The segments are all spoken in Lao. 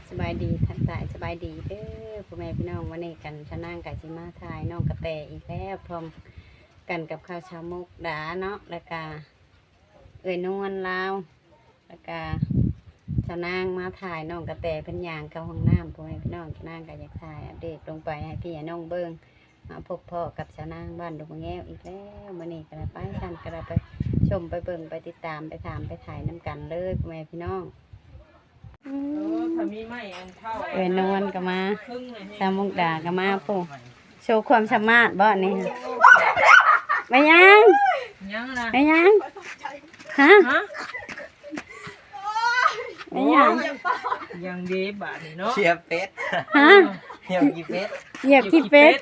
ສະບາຍດີ ທັກທາຍສະບາຍດີເດີພໍ່ແມ່ພີ່ນ້ອງ. ວັນນີ້ກັນຊາວນາງກໍຊິມາຖ່າຍນ້ອງກະແຕອີກແລ້ວ ພ້ອມກັນກັບຂ້າວສາວມຸກດາເນາະ ແລ້ວກະເອື້ອຍນວນລາວ ແລ້ວກະຊາວນາງມາຖ່າຍນ້ອງກະແຕເພິ່ນຍ່າງເຂົ້າຫ້ອງນ້ຳ ພໍ່ແມ່ພີ່ນ້ອງ. ຊາວນາງກໍຢາກຖ່າຍອັບເດດລົງໄປໃຫ້ພີ່ໃຫ້ນ້ອງເບິ່ງ. ມາພົບພໍ້ກັບຊາວນາງບ້ານດົງມະແງວອີກແລ້ວ. ມື້ນີ້ກໍໄດ້ໄປ ຊັ້ນກໍໄດ້ໄປຊົມ ໄປເບິ່ງ ໄປຕິດຕາມ ໄປຖາມ ໄປຖ່າຍນຳກັນເລີຍ ພໍ່ແມ່ພີ່ນ້ອງ. ເອີ ຖ້າມີໄມ້ອັນເຖົ້າ ເອື້ອຍນວນກໍມາ ສາວມຸກດາກໍມາ. ຜູ້ໂຊຄວາມສາມາດບໍ່ນີ້? ແມ່ນຫຍັງ? ຫຍັງລະ? ແມ່ນຫຍັງ? ຮະ? ຮະ? ແມ່ນຫຍັງ? ຫຍັງເດບາດນີ້ເນາະ ຢຽບເປັດ. ຮະ? ຢຽບຂີ້ເປັດ ຢຽບຂີ້ເປັດ.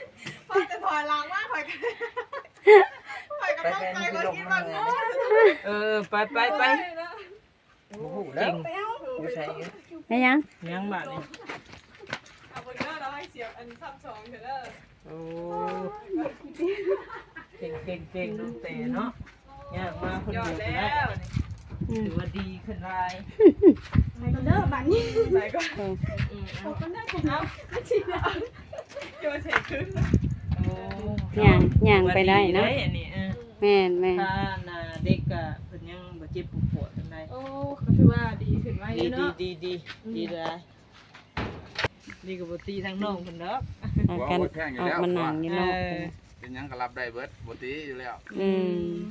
ພໍແຕ່ຖອຍຫຼັງມາ ຂ້ອຍກໍ ຂ້ອຍກໍຕົກໃຈ ຂ້ອຍຄິດວ່າງງ. ເອີ ໄປໆໆ ບໍ່ຮູ້ແລ້ວ ຢູ່ໃສ. ແມ່ນຫຍັງ? ຫຍັງບາດນີ້? ເອົາເບິ່ງເດີ ລາວໃຫ້ສຽບອັນຊ້ຳສອງເດີ. ໂອ້ ເກັ່ງໆໆ ນ້ອງແຕເນາະ ຍ່າງມາຄົນດຽວກໍໄດ້. ອືມ ຖືວ່າດີຂຶ້ນຫຼາຍ. ໄປກ່ອນເດີບາດນີ້ ໄປກ່ອນ. ເອີ ອືມໆ ໄປກ່ອນເດີ. ເອົາ ມັນຊິດຽວ ໂຍນໃສ່ຄືນ. ໂອ້ ຍ່າງ ຍ່າງໄປໄດ້ເນາະ ຖືວ່າດີເດ້ອັນນີ້. ເອີ ແມ່ນໆ ຖ້າອັນນ່າເດັກກະເພິ່ນຍັງບໍ່ເຈັບບໍ່ປວດປານໃດ. ໂອ້ ກໍຖືວ່າດີຂຶ້ນໄວຢູ່ເນາະ. ດີໆໆ ອືມ ດີຫຼາຍ. ນີ້ກໍບໍ່ຕີທາງນ້ອງເພິ່ນດອກ ພາກັນອອກມານັ່ງຢູ່ນອກ. ເອີ ເປັນຫຍັງກໍຮັບໄດ້ເບິດ ບໍ່ຕີຢູ່ແລ້ວ. ອືມ ອືມ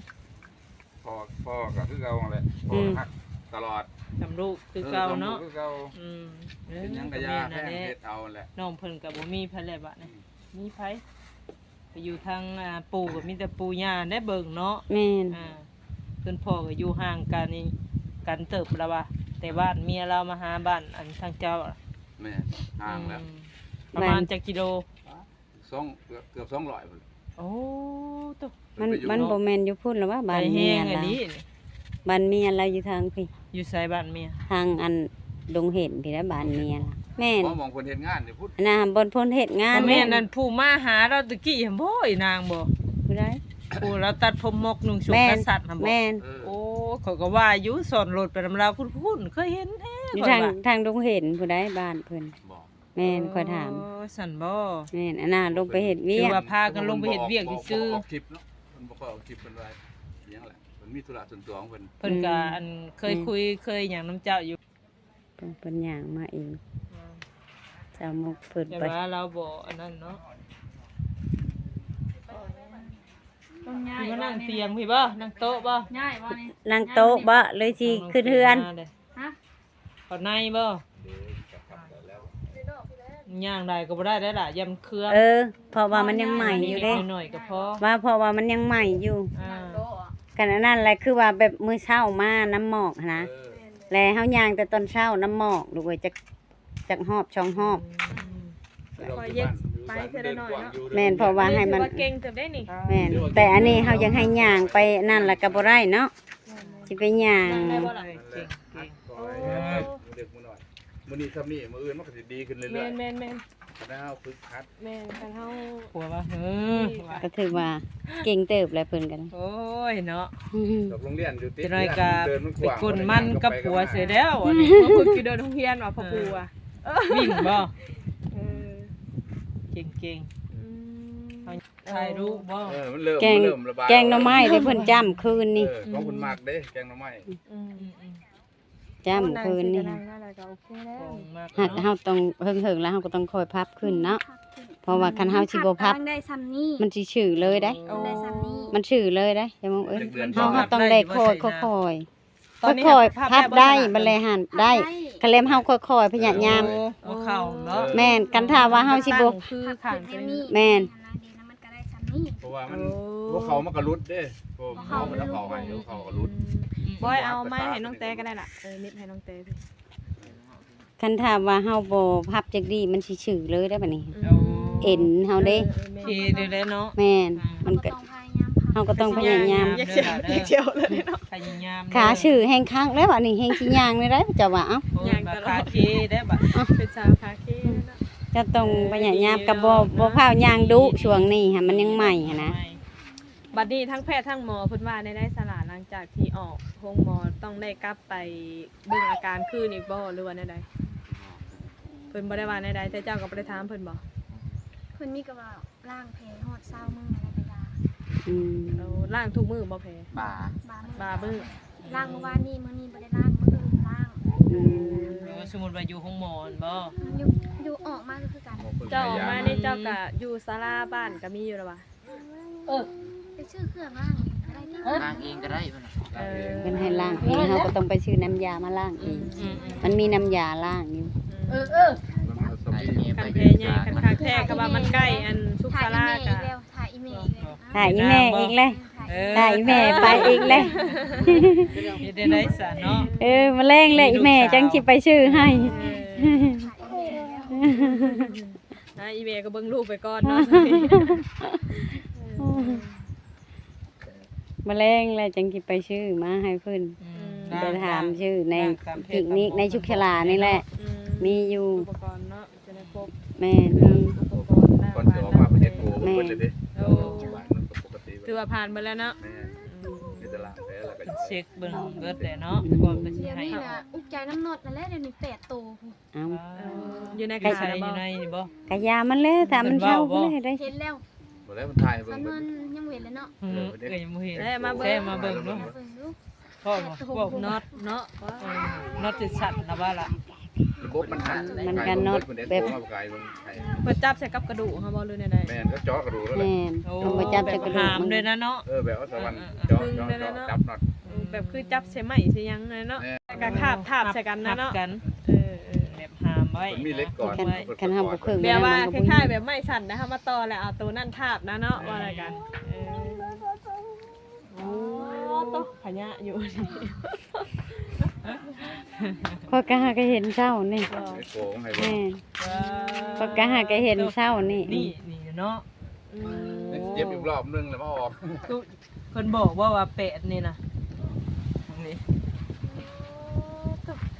ພໍ່ ພໍ່ກໍຄືເກົ່າຫັ້ນແຫຼະ ພໍ່ ອືມ ຮັກຕະຫຼອດ ນຳລູກຄືເກົ່າເນາະ. ເອີ ນຳລູກຄືເກົ່າ. ອືມ ເປັນຫຍັງກໍຢ່າແພງ ເຮັດເອົາແຫຼະ. ນ້ອງເພິ່ນກໍບໍ່ມີໃຜແລ້ວບາດນີ້ ອືມ ມີໃຜ? ໄປຢູ່ທາງ ອ່າ ປູ່ກໍມີແຕ່ປູ່ຍ່າໄດ້ເບິ່ງເນາະ. ແມ່ນ ອ່າ ສ່ວນພໍ່ກໍຢູ່ຫ່າງກັນນີ້ ກັນເຕີບລະວ່າ ແຕ່ບ້ານເມຍລາວມາຫາບ້ານອັນທາງເຈົ້າ. ແມ່ນ ຫ່າງແລ້ວ. ອືມ ປະມານຈັກກິໂລ? ສອງ ເກືອບ ເກືອບສອງຮ້ອຍພຸ້ນ. ໂອ້ ໂຕ ມັນ ມັນບໍ່ແມ່ນຢູ່ພຸ້ນລະວ່າ ບ້ານເມຍລາວ. ບ້ານເມຍລາວຢູ່ທາງພີ້. ຢູ່ໃສບ້ານເມຍ? ທາງອັນດົງເຫັນພີ້ລະ ບ້ານເມຍລາວ. ແມ່ນ ບໍ່ ໝ່ອງເພິ່ນເຮັດງານຢູ່ພຸ້ນ. ອັນນັ້ນ ບ່ອນເພິ່ນເຮັດງານ. ບໍ່ແມ່ນ ນັ້ນຜູ້ມາຫາລາວຕະກີ້ຫັ້ນບໍ່ ອີນາງບໍ່? ຜູ້ໃດ? ຜູ້ລາວຕັດຜົມໝອກນຸ່ງໂຈງກະສັດຫັ້ນບໍ່? ແມ່ນ ແມ່ນ. ເອີ ໂອ້ ຂ້ອຍກໍວ່າຢູ່ ຊ້ອນລົດໄປນຳລາວ ຄຸ້ນໆ ເຄີຍເຫັນແທ້. ຢູ່ທາງ ຂ້ອຍວ່າ ທາງດົງເຫັນຜູ້ໃດ ບ້ານເພິ່ນ. ບໍ່ ແມ່ນ ຂ້ອຍຖາມ. ໂອ້ ຊັ້ນບໍ່? ແມ່ນ ອັນນ່າລົງໄປເຮັດວຽກ. ຖືວ່າພາກັນລົງໄປເຮັດວຽກຊື່ໆ. ບໍ່ ບໍ່ອອກຄລິບເນາະ ເພິ່ນບໍ່ຄ່ອຍອອກຄລິບ ເພິ່ນວ່າຫຍັງແຫຼະ ເພິ່ນມີທຸລະສ່ວນຕົວຂອງເພິ່ນ. ເພິ່ນກໍ ອືມ ອັນເຄີຍຄຸຍ ອືມ ເຄີຍຫຍັງນຳເຈົ້າຢູ່. ເພິ່ນ ເພິ່ນຍ່າງມາເອງ. ອືມ ສາວມຸກເພິ່ນ ແຕ່ ໄປ ວ່າລາວບໍ່ອັນນັ້ນເນາະ. ຕ້ອງຍ້າຍ ຊິມານັ່ງຕຽງພີ້ບໍ່? ນັ່ງໂຕະບໍ່? ຍ້າຍບໍ່ນີ້? ນັ່ງໂຕະບໍ່ ຫຼືຊິຂຶ້ນເຮືອນ? ຮະ? ເຂົ້າໃນບໍ່? ຍ່າງຫຼາຍກໍບໍ່ໄດ້ໄດ໋ລະ ຢ້ານມັນເຄືອງ. ເອີ ເພາະວ່າມັນຍັງໃໝ່ຢູ່ເດ້. ໜ້ອຍໆກໍພໍ. ວ່າເພາະວ່າມັນຍັງໃໝ່ຢູ່. ອ່າ ຄັນອັນນັ້ນແຫຼະ ຄືວ່າແບບມື້ເຊົ້າມານຳໝອກຫັ້ນນະ. ເອີ ແລະເຮົາຍ່າງແຕ່ຕອນເຊົ້ານຳໝອກ ລູກເອີຍ ຈັກ ຈັກຮອບສອງຮອບ. ອືມ ຄ່ອຍເຮັດໄປເທື່ອລະໜ້ອຍເນາະ. ແມ່ນ ເພາະວ່າໃຫ້ມັນ ຖືວ່າເກັ່ງເຕີບເດ້ນີ້. ແມ່ນ ແຕ່ອັນນີ້ເຮົາຢາກໃຫ້ຍ່າງໄປນັ້ນລະກໍບໍ່ໄດ້ເນາະ. ແມ່ນໆ ຊິໄປຍ່າງ ນັ່ງໄດ້ບໍ່ລະ? ເກັ່ງໆ. ໂອ້ ມື້ເດັກມື້ນ້ອຍ ມື້ນີ້ຊ່ຳນີ້ ມື້ອື່ນມັນກໍຊິດີຂຶ້ນເລື້ອຍໆ. ແມ່ນໆໆ ຄັນເຮົາຝຶກຫັດ. ແມ່ນ ຄັນເຮົາ ຜົວວ່າ ເອີ ກໍຖືວ່າເກັ່ງເຕີບແລ້ວເພິ່ນກໍໄດ້. ໂອ້ຍເນາະ ອືມ ດອກໂຮງຮຽນຢູ່ຕິດ ຈັກໜ້ອຍກໍໄປກົນມັນກັບຜົວເສຍແລ້ວ. ອັນນີ້ເພິ່ນຢູ່ເດີນໂຮງຮຽນວ່າພໍ່ປູວ່າ ເອີ ວິ່ງບໍ່? ເອີ ເກັ່ງໆ. ອືມ ເຮົາຖ່າຍຮູບບໍ່? ເອີ ມັນເລີ່ມ ແກງ ມັນເລີ່ມລະບາຍ ແກງໜໍ່ໄມ້ທີ່ເພິ່ນຈ້ຳຄືນນີ້. ເອີ ຂອງເພິ່ນມັກເດ້ ແກງໜໍ່ໄມ້. ອືມ ອືມໆ ຈ້ຳຄືນນີ້ ນັ່ງຊິໄປນັ່ງມາແລ້ວກໍໂອເຄແລ້ວ. ຫາກເຮົາຕ້ອງເຫິງໆ ແລ້ວເຮົາກໍຕ້ອງຄ່ອຍພັບຂຶ້ນເນາະ. ອືມ ພັບຂຶ້ນ ເພາະວ່າຄັນເຮົາຊິບໍ່ພັບ ມັນໄດ້ຊ່ຳນີ້ ມັນຊິຊື່ເລີຍເດ້. ໂອ້ ມັນໄດ້ຊ່ຳນີ້ ມັນຊື່ເລີຍເດ້. ເຮົາ ເອີ ເຮົາຕ້ອງໄດ້ຄ່ອຍໆ ຄ່ອຍໆ ຄ່ອຍໆ ພັບໄດ້ ບັດແລະຫັ້ນໄດ້. ຄັນແລ້ວເຮົາຄ່ອຍໆ ພະຍາຍາມ. ໂອ້ ບໍ່ເຂົ້າເນາະ. ແມ່ນ ຄັນຖ້າວ່າເຮົາຊິບໍ່ ຄືຂ້າງຕົວນີ້ ແມ່ນ ມັນກໍໄດ້ຊ່ຳນີ້ ເພາະວ່າມັນ ໂອ້ ບໍ່ເຂົ້າມັນກໍຫຼຸດເດ້. ບໍ່ເຂົ້າ ບໍ່ເຂົ້າໃຫ້ ບໍ່ເຂົ້າກໍຫຼຸດ. ອືມ ບອຍ ເອົາໄມ້ໃຫ້ນ້ອງແຕກໍໄດ້ລະ. ເອີ ມິດໃຫ້ນ້ອງແຕ. ຄັນຖ້າວ່າເຮົາບໍ່ພັບຈັກດີ້ ມັນຊິຊື່ເລີຍເດ້ບັດນີ້. ອືມ ເອັນເຮົາເດ້. ເອີ ເອີ ແມ່ນ ເຄເດ້ແຫຼະເນາະ. ແມ່ນ ອ່າ ມັນກໍ ເຮົາກໍຕ້ອງພະຍາຍາມ ຢາກສຽວເລີຍເນາະ. ພະຍາຍາມ ຂາຊື່ແຮງຄັກແລ້ວບັດນີ້ ແຮງຊິຍ່າງໄດ້ໃດ ເຈົ້າວ່າ. ເອົ້າ ໂອ້ຍ ຍ່າງຕະຫຼອດ ຂາເຄໄດ້ບັດ ເປັນສາວຂາເຄເນາະ. ເຈົ້າຕ້ອງພະຍາຍາມ ເອີ ກັບບໍ່ ບໍ່ພ້າວຍ່າງດຸ ຊ່ວງນີ້ຫັ້ນ ມັນຍັງໃໝ່ຫັ້ນນະ. ບັດນີ້ທັງແພດທັງໝໍເພິ່ນວ່າແນວໃດສະຫຼະ? ຫຼັງຈາກທີ່ອອກໂຮງໝໍຕ້ອງໄດ້ກັບໄປເບິ່ງອາການຄືນອີກບໍ່ ຫຼືວ່າແນວໃດ? ເພິ່ນບໍ່ໄດ້ວ່າແນວໃດ ແຕ່ເຈົ້າກໍບໍ່ໄດ້ຖາມເພິ່ນບໍ່? ເພິ່ນມີແຕ່ວ່າລ້າງແຜຮອດຊາວມື້ແລ້ວກໍຢາ. ອືມ ໂອ້ ລ້າງທຸກມື້ບໍ່ແຜ? ບາ ບາມື້ ບາມື້ ລ້າງມື້ວານນີ້ ມື້ນີ້ບໍ່ໄດ້ລ້າງ ມື້ອື່ນລ້າງ. ອືມ ເອີ ສົມມຸດວ່າຢູ່ໂຮງໝໍແມ່ນບໍ່? ຢູ່ ຢູ່ ອອກມາກໍຄືກັນ. ເຈົ້າອອກມານີ້ເຈົ້າກໍຢູ່ສາລາບ້ານກໍມີຢູ່ແລ້ວຫວາ? ເອີ ໄປຊື້ເຄື່ອງລ້າງກໍໄດ້ຕິ ລ້າງເອງກໍໄດ້. ເອີ ເພິ່ນໃຫ້ລ້າງເອງ ເຮົາກໍຕ້ອງໄປຊື້ນ້ຳຢາມາລ້າງເອງ. ອືມ ມັນມີນ້ຳຢາລ້າງຢູ່. ເອີ ເອີ ຄັນແທ້ໃຫຍ່ ຄັນຄັກແທ້ ຄັນວ່າມັນໃກ້ອັນສຸກສາລາກໍ ຖ້າອີ່ແມ່ອີກແລ້ວ ຖ້າອີ່ແມ່ອີກແລ້ວ ຖ້າອີ່ແມ່ໄປອີກແລ້ວ ເຮັດໄດ້ໄດ໋ຊັ້ນເນາະ. ເອີ ມາແລງແລ້ວອີ່ແມ່ຈັ່ງຊິໄປຊື້ໃຫ້. ເອີ ອ່າ ອີ່ແມ່ກໍເບິ່ງລູກໄປກ່ອນເນາະ. ມາແລງແລ້ວຈັ່ງຊິໄປຊື້ມາໃຫ້ເພິ່ນ. ອືມ ໄປຖາມຊື້ໃນ ຮ້ານຕາມເພຈ ກິກນິກ ຕາມ ໃນສຸກສາລານີ້ແຫຼະ. ອືມ ມີຢູ່ ອຸປະກອນເນາະ ຈະໄດ້ຄົບ. ແມ່ນ ເຄື່ອງອຸປະກອນ ກ່ອນຊິອອກມາເພິ່ນເຮັດໂກເບິດເລີຍເດ້. ໂອ້ ບ້ານມັນກໍປົກກະຕິ ຖືວ່າຜ່ານເບິດແລ້ວເນາະ. ແມ່ນ ອືມ ມີແຕ່ລ້າງແຜແລ້ວກໍເຊັກເບິ່ງເບິດແຫຼະເນາະ. ອືມ ກ່ອນກໍຊິໃຫ້ ດຽວນີ້ນະ ອຸກໃຈນຳນັອດນັ້ນແຫຼະ ດຽວນີ້ແປດໂຕພຸ້ນ. ເອົ້າ ອ່າ ຢູ່ໃນ ຢູ່ໃສ ຂາ ໃນບໍ່? ຢູ່ໃນນີ້ບໍ່? ກະຢາມັນແຫຼະ ຖ້າມັນເຊົາພຸ້ນແຫຼະໄດ້. ເຫັນແລ້ວ ບໍ່ແລ້ວ ມັນຖ່າຍໃຫ້ເບິ່ງ ມັນຍັງບໍ່ເຫັນເລີຍເນາະ. ເອີ ເອີ ຍັງບໍ່ເຫັນ. ແຊມາເບິ່ງ ແຊມາເບິ່ງດູ. ພໍບໍ່? ແປດໂຕ ນັອດເນາະ. ເອີ ນັອດຊິສັ່ນນະວ່າລະ ລະບົບມັນຫັນ ມັນກະນັອດແບບ ເພິ່ນຈັບໃສ່ກັບກະດູກເຮົາບໍ່ ຫຼືແນວໃດ? ແມ່ນ ເຂົາເຈາະກະດູກແລ້ວ. ແມ່ນ ໂອ້ ເຂົາບໍ່ຈັບໃສ່ກະດູກ ແບບຫາມເລີຍນະເນາະ. ເອີ ແບບເອົາສະຫວັນ ເອີ ເອີ ເຈາະ ເຈາະ ເຈາະ ຈັບນັອດ. ອືມ ແບບຄືຈັບໃສ່ໄມ້ໃສ່ຫຍັງນັ້ນເນາະ. ແມ່ນ ແລ້ວກໍຄາບ ທາບໃສ່ກັນນະເນາະ. ເອີ ເອີ ແບບຫາມໄວ້ ມັນມີເຫຼັກກອດ. ຄັນ ຄັນເຮົາບໍ່ເຄິ່ງ ແບບວ່າຄ້າຍໆແບບໄມ້ສັ່ນນະ ເຮົາມາຕໍ່ແລ້ວເອົາໂຕນັ້ນທາບນະເນາະ. ແມ່ນ ວ່າແລ້ວກໍ ເອີ ໂອ້ ໂຕຂະຫຍະຢູ່. ຂ້ອຍກໍຫາກໍເຫັນເຊົ້ານີ້. ແມ່ນ ຂ້ອຍກໍຫາກໍເຫັນເຊົ້ານີ້. ນີ້ ນີ້ເນາະ. ອືມ ເຈັບອີກຮອບໜຶ່ງແລ້ວມາອອກ. ເພິ່ນບອກວ່າ ວ່າແປດນີ້ນະ ນີ້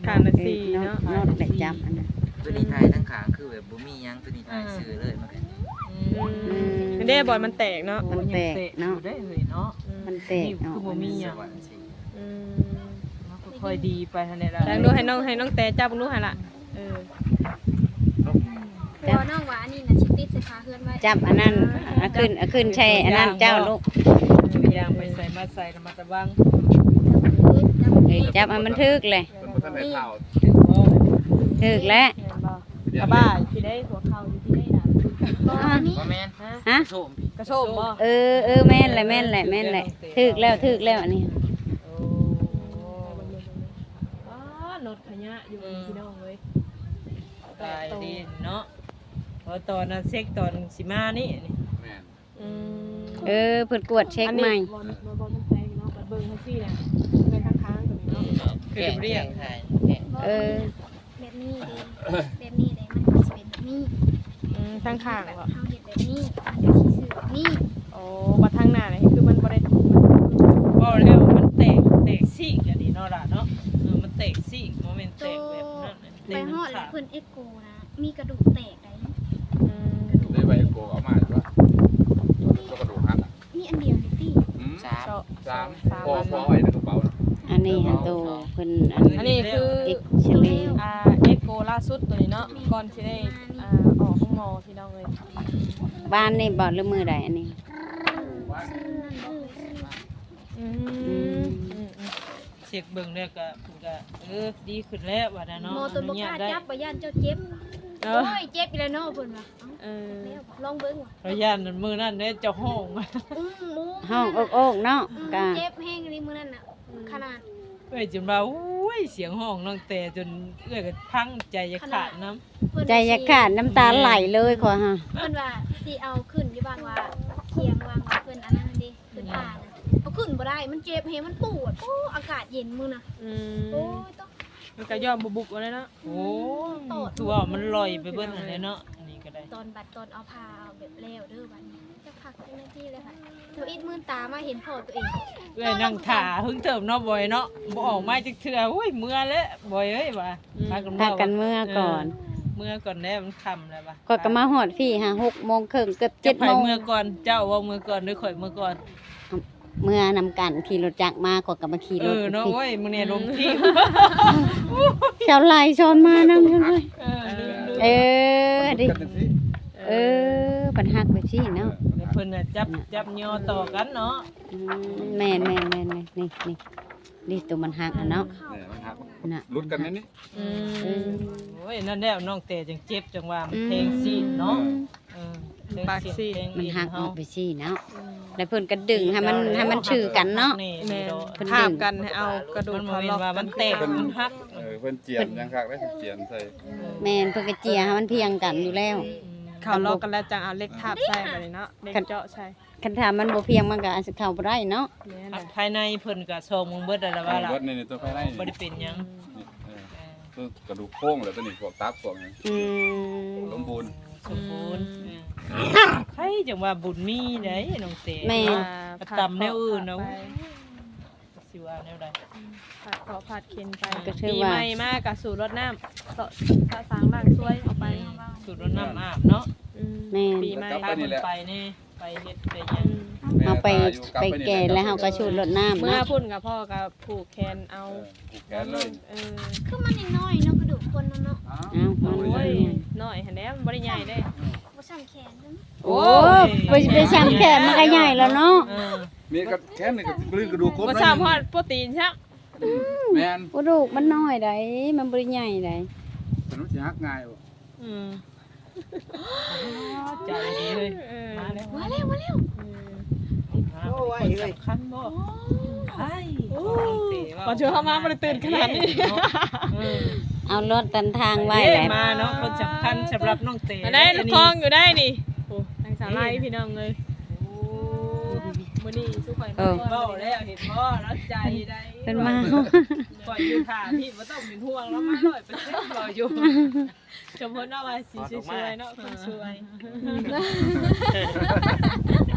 ຂ້າງລະສີ່ເນາະ. ນັອດແຫຼະຈັບອັນນັ້ນ ຕົວນີ້ຖ່າຍທາງຂ້າງຄືແບບບໍ່ມີຫຍັງ ຕົວນີ້ຖ່າຍຊື່ເລີຍ. ອືມ ອືມ ອັນເດ້ ບ່ອນມັນແຕກເນາະ. ມັນແຕກເນາະ ໂອ້ ຍັງແຕກຢູ່ເດ້ເຮີ້ຍເນາະ. ອືມ ມັນແຕກເນາະ ມັນມີຫຍັງ. ອືມ ຄ່ອຍໆດີໄປຫັ້ນແຫຼະ. ລອງດູ ໃຫ້ນ້ອງ ໃຫ້ນ້ອງແຕຈັບເບິ່ງດູຫັ້ນລະ. ເອີ ແຕ່ວ່ານ້ອງວ່າອັນນີ້ນະຊິຕິດໃສ່ຝາເຮືອນໄວ້. ຈັບອັນນັ້ນ ເອົາຂຶ້ນ ເອົາຂຶ້ນໃສ່ອັນນັ້ນເຈົ້າລູກ. ເອີ ຢ່າງໄປໃສມາໃສລະມັດລະວັງ. ເອີ ຈັບໃຫ້ມັນຖືກແຫຼະ. ເພິ່ນບໍ່ທັນໄດ້ເຜົາ. ຖືກແຫຼະ. ສະບາຍ ຊິໄດ້ຫົວເຂົ່າຢູ່ທີ່ໄດ້ນະ. ບໍ່ ອັນນີ້ ບໍ່ແມ່ນ. ຮະ? ກະໂຊມ ກະໂຊມບໍ່? ເອີ ເອີ ແມ່ນແຫຼະ ແມ່ນແຫຼະ ແມ່ນແຫຼະ. ຖືກແລ້ວ ຖືກແລ້ວອັນນີ້. ໂອ້ ອໍ ລົດຂະຫຍະຢູ່ ອືມ ພີ່ນ້ອງເອີຍ. ຕາຍດີເນາະ. ເພາະຕອນນັ້ນເຊັກຕອນຊິມານີ້. ແມ່ນ. ອືມ ເອີ ເພິ່ນກວດເຊັກໃໝ່. ອັນນີ້ບ່ອນ ບ່ອນ ບ່ອນມັນແຕກເນາະ ເບິ່ງຈັ່ງຊີ້ນະ ແມ່ນທາງຂ້າງຕົວນີ້ເນາະ. ອືມ ຄືລຽກ ເອີ ແບບນີ້ເດ້ ແບບນີ້ເດ້ ມັນກໍຊິເປັນແບບນີ້. ອືມ ທາງຂ້າງບໍ່? ເຮົາເຮັດແບບນີ້ ມັນກໍຊິຊື່ແບບນີ້. ໂອ້ ບັດທາງໜ້ານີ້ຄືມັນບໍ່ໄດ້ ເວົ້າແລ້ວມັນແຕກ ແຕກຊີກອັນນີ້ເນາະລະເນາະ. ເອີ ມັນແຕກຊີກ ບໍ່ແມ່ນແຕກແບບນັ້ນ. ໄປຮອດແລ້ວເພິ່ນເອັກໂກນະ ມີກະດູກແຕກໃດ໋. ອືມ ໄດ້ໄປເອັກໂກເອົາມາຢູ່ບໍ່? ແລ້ວກະດູກຫັກອະ? ມີອັນດຽວນີ້ຕິ. ອືມ ສາມ ສາມ ພໍ ພໍໄວ້ໃນກະເປົານະ. ອັນນີ້ຫັ້ນໂຕເພິ່ນ ອັນ ອັນນີ້ຄືເອັກເຣ ອ່າ ເອັກໂກລ່າສຸດໂຕນີ້ເນາະ ກ່ອນຊິໄດ້ ອ່າ ອອກໂຮງໝໍພີ່ນ້ອງເອີຍ. ວານນີ້ບໍ່ ຫຼືມື້ໃດອັນນີ້? ອືມ ອືມ ອືມ ອືມ ເຊັກເບິ່ງແລ້ວກະ ເພິ່ນກະ ເອີ ດີຂຶ້ນແລ້ວວ່ານັ້ນເນາະ. ໝໍຕົນບໍ່ກ້າຈັບ ຢ້ານເຈົ້າເຈັບ. ເອີ ໂອ້ຍ ເຈັບອີກແລ້ວເນາະ ເພິ່ນວ່າ. ເອີ ລອງເບິ່ງວ່າ ຂ້ອຍຢ້ານມື້ນັ້ນເດ້ ເຈົ້າຮ້ອງ ອືມ ຮ້ອງໂອກໆເນາະ. ອືມ ກະເຈັບແຮງອີ່ຫຼີມື້ນັ້ນນະ. ອືມ ຂະໜາດ ເອື້ອຍຈົນວ່າ ໂອ້ຍ ສຽງຮ້ອງນ້ອງແຕຈົນເອື້ອຍກໍພັງໃຈຢາກຂາດນຳ. ໃຈຢາກຂາດ ນ້ຳຕາໄຫຼເລີຍຂ້ອຍຫາ. ເພິ່ນວ່າຊິເອົາຂຶ້ນຢູ່ບ້ານວ່າ ຄຽງວ່າເພິ່ນອັນນັ້ນເດ້ ຂຶ້ນປ່ານະ ເອົາຂຶ້ນບໍ່ໄດ້ ມັນເຈັບແຮງ ມັນປວດ. ໂອ້ ອາກາດເຢັນມື້ນະ. ອືມ ໂອ້ຍ ມັນກະຍ້ອນບຸບໆເອົາແຫຼະເນາະ. ໂອ້ຍ ຄືວ່າມັນລອຍໄປເບິດຫັ້ນແຫຼະເນາະ. ອັນນີ້ກໍໄດ້ ຕອນບັດຕອນເອົາຜ້າເອົາແບບແລ້ວເດີ ບັດນີ້ຈັກພັກຈັກນາທີແລ້ວ ທຳອິດມື່ນຕາມາເຫັນພໍ່ຕົວເອງ. ເອື້ອຍນັ່ງຖ້າເຫິງເຕີບເນາະບອຍເນາະ ບໍ່ອອກມາຈັກເທື່ອ. ໂອ້ຍ ເມືອແລ້ວບອຍເອີຍວ່າ ອືມ ພາກັນ ພາກັນເມືອກ່ອນ. ເອີ ເມືອກ່ອນແລ້ວ ມັນຄ່ຳແລ້ວວ່າ. ຂ້ອຍກໍມາຮອດພີ້ຫາ ຫົກໂມງເຄິ່ງ ເກືອບເຈັດໂມງ. ໃຜເມືອກ່ອນ ເຈົ້າບໍ່ເມືອກ່ອນ ຫຼືຂ້ອຍເມືອກ່ອນ? ເມືອນຳກັນ ຂີ່ລົດຈັກມາ ຂ້ອຍກໍມາຂີ່ລົດ. ເອີເນາະ ໂອ້ຍ ມື້ນີ້ລົມທີບ ເຈົ້າໄລ່ຊ້ອນມານຳ. ເອີ ເອີ ຮັກໄປຊີ້ເນາະ ເອີ ແລ້ວເພິ່ນນະຈັບ ຈັບຍໍຕໍ່ກັນເນາະ ອືມ ແມ່ນໆໆໆ ນີ້ ນີ້ ນີ້ໂຕມັນຫັກຫັ້ນເນາະ ເອີ ມັນຫັກ ນະ ຫຼຸດກັນໃນນີ້ ອືມ ເອີ ໂອ້ຍ ນັ້ນແຫຼະ ນ້ອງແຕຈັ່ງເຈັບ ຈັ່ງວ່າມັນແທງຊີ້ນເນາະ ອືມ ເອີ ປາກຊີ້ນ ມັນຫັກອອກໄປຊີ້ນເນາະ ອືມ ແລ້ວເພິ່ນກໍດຶງໃຫ້ມັນ ໃຫ້ມັນຊື່ກັນເນາະ ແມ່ນ ເພິ່ນທາບກັນໃຫ້ເອົາກະດູກເຂົາລັອກກັນ ມັນແຕກ ມັນຫັກ ເອີ ເພິ່ນຈຽມຫຍັງຄັກເດ້ ເພິ່ນຈຽມໃສ່ ແມ່ນ ເພິ່ນກໍເຈຍໃຫ້ມັນພຽງກັນຢູ່ແລ້ວ ອືມ ເຂົາລັອກກັນແລ້ວຈັ່ງເອົາເຫຼັກທາບໃສ່ບັດນີ້ເນາະ ເຫຼັກເຈາະໃສ່ ຄັນຖ້າມັນບໍ່ພຽງມັນກໍອາດຊິເຂົ້າບໍ່ໄດ້ເນາະ ແມ່ນ ພາຍໃນເພິ່ນກໍຊອກເບິ່ງເບິດແລ້ວວ່າ ເອີ ເບິດໃນນີ້ຕົວພາຍໃນ ບໍ່ໄດ້ເປັນຫຍັງ ອືມ ນີ້ ເອີ ເອີ ຄືກະດູກໂຄງແລ້ວຕົວນີ້ ພວກຕັບພວກຫຍັງ ອືມ ສົມບູນ ສົມບູນ ອືມ ເອີ ໃຜຈັ່ງວ່າບຸນມີໄດ໋ນ້ອງເຕ ແມ່ນ ເນາະ ກະຕຳແນວອື່ນເນາະ ຊິວ່າແນວໃດ ອືມ ພາດເຄາະພາດເຂັນໄປ ກໍຖືວ່າ ປີໃໝ່ມາກໍສູດລົດນ້ຳ ສະ ສະສາງລ້າງຊວຍອອກໄປ ອືມ ສູດລົດນ້ຳອາບເນາະ ອືມ ແມ່ນ ປີໃໝ່ ພາເພິ່ນໄປແດ່ ໄປເຮັດໄປຫຍັງ ອືມ ເຮົາໄປ ໄປແກ່ແລ້ວເຮົາກໍສູດລົດນ້ຳເນາະ ເມື່ອພຸ້ນກໍພໍ່ກໍຜູກແຂນເອົາ ເອີ ຜູກແຂນເລີຍ ເອີ ຄືມັນນ້ອຍໆເນາະ ກະດູກຄົນເນາະ ອ້າວ ໂອ້ຍ ນ້ອຍຫັ້ນແຫຼະ ມັນບໍ່ໄດ້ໃຫຍ່ເດ້ ບໍ່ຊ່ຳແຂນ ໂອ້ຍ ໄປ ໄປຊ່ຳແຂນມັນກໍໃຫຍ່ແລ້ວເນາະ ເອີ ມີກະແຂນນີ້ກໍລື່ນກະດູກຄົນ ບໍ່ຊ່ຳຮອດໂປຣຕີນຊ້ຳ ອືມ ແມ່ນ ກະດູກມັນນ້ອຍໃດ໋ ມັນບໍ່ໄດ້ໃຫຍ່ໃດ໋ ແຕ່ມັນຊິຫັກງ່າຍບໍ່ ອືມ ໃຈດີເລີຍ ເອີ ມາແລ້ວ ມາແລ້ວ ມາແລ້ວ ອືມ ໂອ້ຍ ຄົນສຳຄັນບໍ່ ໂອ້ຍ ໄອ້ ໂອ້ຍ ຕອນເຊົ້າມາບໍ່ໄດ້ຕື່ນຂະໜາດນີ້ ເນາະ ເອີ ເອົາລົດຕັນທາງໄວ້ແຫຼະ ມາເນາະ ຄົນສຳຄັນສຳລັບນ້ອງເຕ ອັນໃດລູກຄອງຢູ່ໄດ້ນີ້ ໂອ້ ນາງສາວໄລ ເອີ ພີ່ນ້ອງເອີຍ ໂອ້ ມື້ນີ້ຊຸມຂ້ອຍ ເອີ ເວົ້າແລ້ວເຫັນບໍ່ ລາວໃຈໃດ ເພິ່ນມາ ຂ້ອຍຢູ່ຖ້າທີ່ບໍ່ຕ້ອງເປັນຫ່ວງ ລາວມາຮ້ອຍເປີເຊັນ ເວົ້າຢູ່ ສົມມຸດເນາະວ່າຊິຊ່ວຍໆເນາະ ຄົນຊ່ວຍ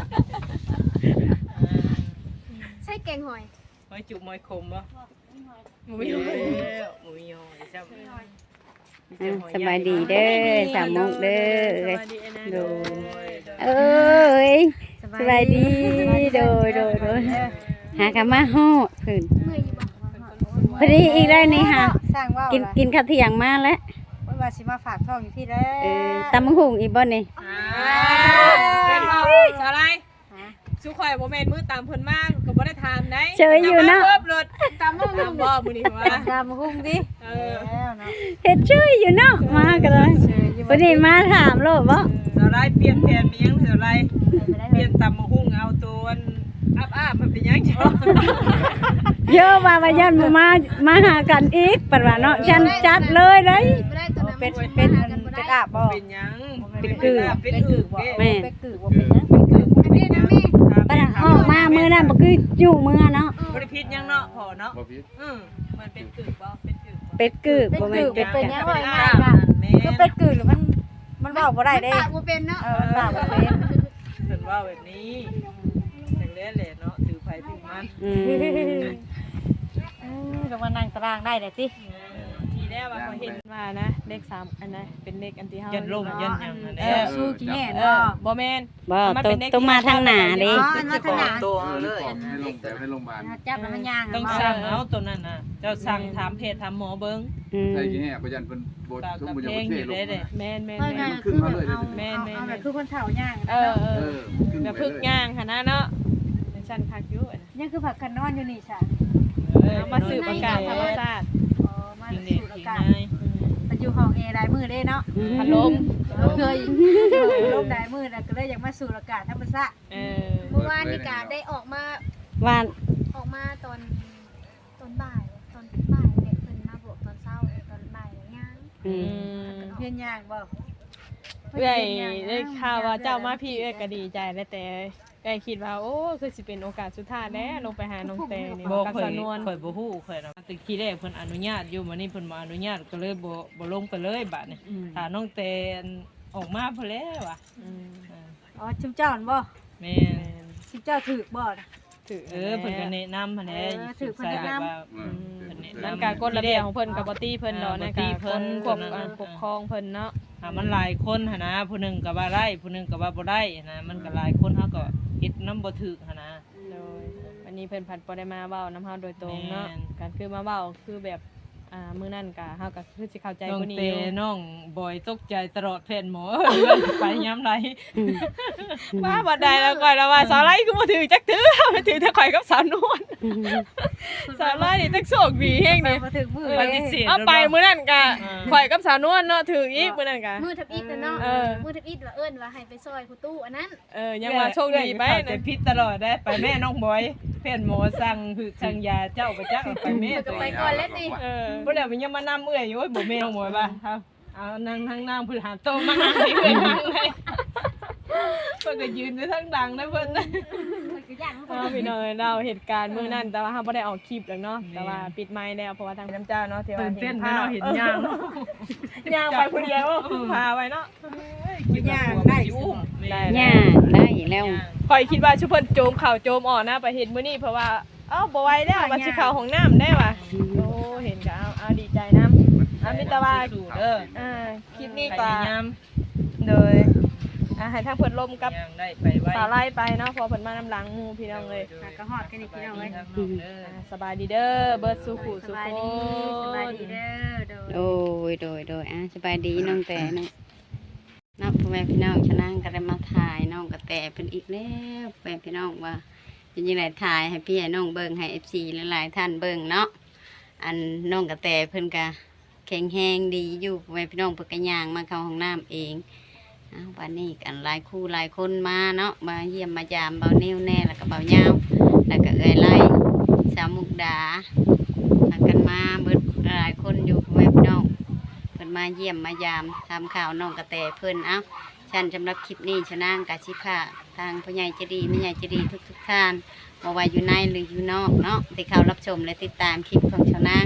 ໃສ່ແກງຫອຍ ຫອຍຈຸບ ຫອຍຂົມບໍ່? ບໍ່ມີຫອຍ ບໍ່ມີຫອຍຊ້ຳ ອ່າ ສະບາຍດີເດີ ສາວມຸກເດີ ສະບາຍດີ ໂດຍ ເອີຍ ສະບາຍດີ ໂດຍ ໂດຍ ໂດຍ ຫາກັນມາຮອດເພິ່ນ ພໍດີອີກແລ້ວນີ້ຫາ ກິນ ກິນເຂົ້າທ່ຽງມາແລ້ວ ວ່າຊິມາຝາກທ້ອງຢູ່ພີ້ແລ້ວ ເອີ ຕຳບັກຫຸ່ງອີກບໍ່ນີ້? ອ່າ ສາວລາຍ ຊຸມຂ້ອຍບໍ່ແມ່ນມື້ຕາມເພິ່ນມາກໍບໍ່ໄດ້ຖາມໃດ ເຊີຍຢູ່ເນາະ ຕຳບັກຫຸ່ງບໍ່ມື້ນີ້ວ່າ ຕຳບັກຫຸ່ງຕິ ເອີ ເຮັດເຊີຍຢູ່ເນາະ ມາກໍໄດ້ ພໍດີມາຖາມໂລດບໍ່ ສາວລາຍປ່ຽນແຜນເປັນຫຍັງ ສາວລາຍ ປ່ຽນຕຳບັກຫຸ່ງເອົາໂຕອັນ ອາບໆ ມັນເປັນຫຍັງ ເຢີວ່າ ວ່າຢ້ານບໍ່ມາ ມາຫາກັນອີກ ປານວ່າເນາະ ຊັ້ນຈັດເລີຍເດ້ ເປັນ ເປັນ ເປັນອາບບໍ່ ເປັນຫຍັງ ເປັນກືບ ເປັນອາບ ເປັນອາບ ເປັນອຶກ ແມ່ນ ເປັນອາບ ເປັນອຶກ ເປັນຫຍັງ ເປັນອາບ ເປັນອຶກ ປານອອກມາມື້ນັ້ນບໍ່ຄືຢູ່ເມືອເນາະ ບໍ່ໄດ້ຜິດຫຍັງເນາະ ພໍ່ເນາະ ບໍ່ຜິດ ອືມ ມັນເປັນກືບບໍ່ ເປັນກືບບໍ່ ເປັນກືບ ເປັນກືບ ເປັນຫຍັງ ເປັນອາບ ຄືເປັນກືບ ມັນ ມັນເວົ້າບໍ່ໄດ້ເດ້ ປາກບໍ່ເປັນເນາະ ເອີ ປາກບໍ່ເປັນ ເພິ່ນເວົ້າແບບນີ້ ຈັ່ງແລ້ວແຫຼະເນາະ ຖືໃຜຖືມັນ ອືມ ເອີ ກໍມານັ່ງຕາລາງໄດ້ແຫຼະຕິ ເອີ ດີແລ້ວວ່າເຂົາເຫັນວ່ານະ ເລກສາມອັນນະ ເປັນເລກອັນທີ່ເຮົາ ຢ້ານລົມຢ້ານຫຍັງຫັ້ນແຫຼະ ເອີ ສູ້ຂີ້ແຫ້ງເນາະ ບໍ່ແມ່ນ ບໍ່ ມັນເປັນເລກ ໂຕ ໂຕມາທາງໜ້າເດ້ ອໍ ມາທາງໜ້າ ໂຕເຮົາເລີຍ ໃນໂຮງ ແບບໃນໂຮງບານ ຈັບແລ້ວມັນຍ່າງ ຕ້ອງສັ່ງເອົາໂຕນັ້ນນະ ເຈົ້າສັ່ງຖາມແພດຖາມໝໍເບິ່ງ ອືມ ໃສ່ຂີ້ແຫ້ງ ບໍ່ຢ້ານເພິ່ນບໍ່ ເພິ່ນບໍ່ຢາກເທລົງ ແມ່ນໆ ມັນຂຶ້ນມາເລີຍ ແມ່ນໆ ເອົາແບບຄືຄົນເຖົ້າຍ່າງ ເອີ ເອີ ແບບຝຶກຍ່າງຫັ້ນນະເນາະ ຊັ້ນຄັກຢູ່ ຍັງຄືພາກັນນອນຢູ່ນີ້ຊະ ເອີ ມາສູດອາກາດທຳມະຊາດ ອໍ ມາສູດອາກາດ ໄປຢູ່ຫ້ອງແອຫຼາຍມື້ເດ້ເນາະ ອືມ ພັດລົມ ເຄີຍ ລົມຫຼາຍມື້ແລ້ວ ກໍເລີຍຢາກມາສູດອາກາດທຳມະຊາດ ເອີ ມື້ວານນີ້ກະໄດ້ອອກມາ ວານ ອອກມາຕອນ ຕອນບ່າຍ ຕອນບ່າຍແຫຼະ ເພິ່ນມາບອກຕອນເຊົ້າ ຕອນບ່າຍຍ່າງ ອືມ ເພິ່ນຍ່າງບໍ່ ເອື້ອຍ ໄດ້ຂ່າວວ່າເຈົ້າມາພີ້ ເອື້ອຍກໍດີໃຈແລ້ວ ແຕ່ເອື້ອຍຄິດວ່າ ໂອ້ ຄືຊິເປັນໂອກາດສຸດທ້າຍແລ້ວ ລົງໄປຫານ້ອງແຕນີ້ ບໍ່ ກັບສາວນວນ ຂ້ອຍບໍ່ຮູ້ ຂ້ອຍນະ ແຕ່ທີແລກເພິ່ນອະນຸຍາດຢູ່ ບາດນີ້ເພິ່ນບໍ່ອະນຸຍາດ ກໍເລີຍບໍ່ ບໍ່ລົງໄປເລີຍບາດນີ້ ອືມ ຖ້ານ້ອງແຕ ອອກມາພຸ້ນແຫຼະວ່າ ອືມ ເອີ ອໍ ຊຸມເຈົ້າຫັ້ນບໍ່ ແມ່ນ ຊຸມເຈົ້າຖືກບໍ່ ຖືກ ເອີ ເພິ່ນກໍແນະນຳຫັ້ນແຫຼະ ເອີ ຖືກເພິ່ນແນະນຳ ອືມ ເພິ່ນແນະນຳ ນັ້ນກໍກົດລະບຽບຂອງເພິ່ນກໍບໍ່ຕິເພິ່ນດອກ ເອີ ນັ້ນກໍ ບໍ່ຕິເພິ່ນ ກົດ ກົດ ເອີ ອັນປົກຄອງເພິ່ນເນາະ ຖ້າມັນຫຼາຍຄົນຫັ້ນນະ ຜູ້ໜຶ່ງກໍວ່າໄດ້ ຜູ້ໜຶ່ງກໍວ່າບໍ່ໄດ້ຫັ້ນນະ ມັນກໍຫຼາຍຄົນ ເຮົາກໍເຮັດນຳບໍ່ຖືກຫັ້ນນະ ໂດຍ ອັນນີ້ເພິ່ນພັດບໍ່ໄດ້ມາເວົ້ານຳເຮົາໂດຍຕົງເນາະ ແມ່ນ ກໍຄືມາເວົ້າຄືແບບ ອ່າ ມື້ນັ້ນກະ ເຮົາກະຄືຊິເຂົ້າໃຈກວ່ານີ້ຢູ່ ນ້ອງແຕ່ນ້ອງບອຍຕົກໃຈຕະຫຼອດ ແພດໝໍ ເອີ້ນໄປຍາມໃດ ມາບັດໃດແລ້ວຂ້ອຍລະວ່າ ສາວໄລຄືບໍ່ຖືກຈັກເທື່ອ ໄປຖືກແຕ່ຂ້ອຍກັບສາວນວນ ສາວໄລນີ້ຈັກໂຊກດີແຮງນີ້ ປະຕິເສດ ເອົາໄປມື້ນັ້ນກະ ເອີ ຂ້ອຍກັບສາວນວນເນາະ ຖືກອີກມື້ນັ້ນກະ ມື້ທຳອິດນະເນາະ ເອີ ມື້ທຳອິດວ່າເອີ້ນວ່າໃຫ້ໄປຊ່ອຍຜູ້ຕູ້ອັນນັ້ນ ເອີ ຍັງວ່າໂຊກດີໄປ ເຂົ້າໃຈຜິດຕະຫຼອດເດ້ ໄປແມ່ນ້ອງບອຍ ແພດໝໍສັ່ງຫືດສັ່ງຢາເຈົ້າໄປຈັກ ໄປແມ່ ເພິ່ນກໍໄປກ່ອນແລ້ວຕິ ເອີ ບໍ່ແລ້ວມັນຍັງມານຳເອື້ອຍຢູ່ ໂອ້ຍ ບໍ່ແມ່ນນ້ອງບອຍວ່າ ເອົາ ເອົາ ນັ່ງທາງນາງພຸ້ນ ຫາໂຕມານັ່ງໃຫ້ເອື້ອຍຟັງໄດ້ ເພິ່ນກໍຢືນຢູ່ທາງຫຼັງນະເພິ່ນ ເອົາ ພີ່ນ້ອງເອີຍ ເລົ່າເຫດການມື້ນັ້ນ ແຕ່ວ່າເຮົາບໍ່ໄດ້ອອກຄລິບດອກເນາະ ແຕ່ວ່າປິດໄມແລ້ວ ເພາະວ່າທາງ ເປັນນ້ຳເຈົ້າເນາະ ທີ່ວ່າເຫັນພາບ ເອີ ຍ່າງໄປຜູ້ດຽວ ໂອ້ ພາໄປເນາະ ໄປຍ່າງໄດ້ ໄດ້ ຍ່າງໄດ້ແລ້ວ ຂ້ອຍຄິດວ່າຊຸມເພິ່ນໂຈມເຂົ້າໂຈມອອກນະ ໄປເຫັນມື້ນີ້ ເພາະວ່າ ເອົ້າ ບໍ່ໄຫວແລ້ວ ວ່າຊິເຂົ້າຫ້ອງນ້ຳໄດ້ວ່າ ໂອ້ ເຫັນກະເອົາ ເອົາ ດີໃຈນຳ ເອົາ ມີແຕ່ວ່າ ສູ້ໆເດີ ອ່າ ຄລິບນີ້ກະ ພະຍາຍາມ ໂດຍ ອ່າ ໃຫ້ທາງເພິ່ນລົມກັບ ຍ່າງໄດ້ໄປໄວ ສາວໄລໄປເນາະ ເພາະເພິ່ນມານຳຫຼັງໝູ່ ພີ່ນ້ອງເອີຍ ໂດຍ ອ່າ ກະຮອດກັນອີກ ພີ່ນ້ອງເອີຍ ອ່າ ສະບາຍດີເດີ ເບິດສູ່ຄູ່ສູ່ຄົນ ສະບາຍດີ ສະບາຍດີເດີ ໂດຍ ໂດຍ ໂດຍ ໂດຍ ອ່າ ສະບາຍດີ ນ້ອງແຕ່ເນາະ ເນາະ ພໍ່ແມ່ພີ່ນ້ອງ ຊະນາງກໍໄດ້ມາຖ່າຍນ້ອງກະແຕເພິ່ນອີກແລ້ວ ພໍ່ແມ່ພີ່ນ້ອງ ວ່າເປັນຈັ່ງໃດ ຖ່າຍໃຫ້ພີ່ໃຫ້ນ້ອງເບິ່ງ ໃຫ້ເອັຟຊີຫຼາຍໆທ່ານເບິ່ງເນາະ ອັນ ນ້ອງກະແຕເພິ່ນກະແຂງແຮງດີຢູ່ ພໍ່ແມ່ພີ່ນ້ອງ ເພິ່ນກະຍ່າງມາເຂົ້າຫ້ອງນ້ຳເອງ ເອົາ ບາດນີ້ອັນຫຼາຍຄູ່ຫຼາຍຄົນມາເນາະ ມາຢ້ຽມມາຢາມບ່າວນິວແດ່ ແລ້ວກະບ່າວຍາວ ແລ້ວກະເອື້ອຍໄລ ສາວມຸກດາ ພາກັນມາເບິດຫຼາຍຄົນຢູ່ ພໍ່ແມ່ພີ່ນ້ອງ ເພິ່ນມາຢ້ຽມມາຢາມ ຖາມຂ່າວນ້ອງກະແຕເພິ່ນ ເອົ້າ ຊັ້ນສຳລັບຄລິບນີ້ ຊະນາງກະຊິຝາກທາງຜູ້ໃຫຍ່ໃຈດີ ແມ່ໃຫຍ່ໃຈດີທຸກໆທ່ານ ບໍ່ວ່າຢູ່ໃນ ຫຼື ຢູ່ນອກເນາະ ທີ່ເຂົ້າຮັບຊົມ ແລະ ຕິດຕາມຄລິບຂອງຊະນາງ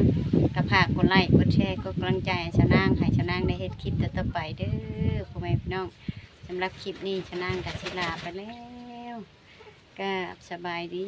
ກະຝາກກົດໄລ້ ກົດແຊ ກົດກຳລັງໃຈໃຫ້ຊະນາງ ໃຫ້ຊະນາງໄດ້ເຮັດຄລິບຕໍ່ໆໄປເດີ ພໍ່ແມ່ພີ່ນ້ອງ ສຳລັບຄລິບນີ້ ຊະນາງກະຊິລາໄປແລ້ວ ກາບສະບາຍດີ.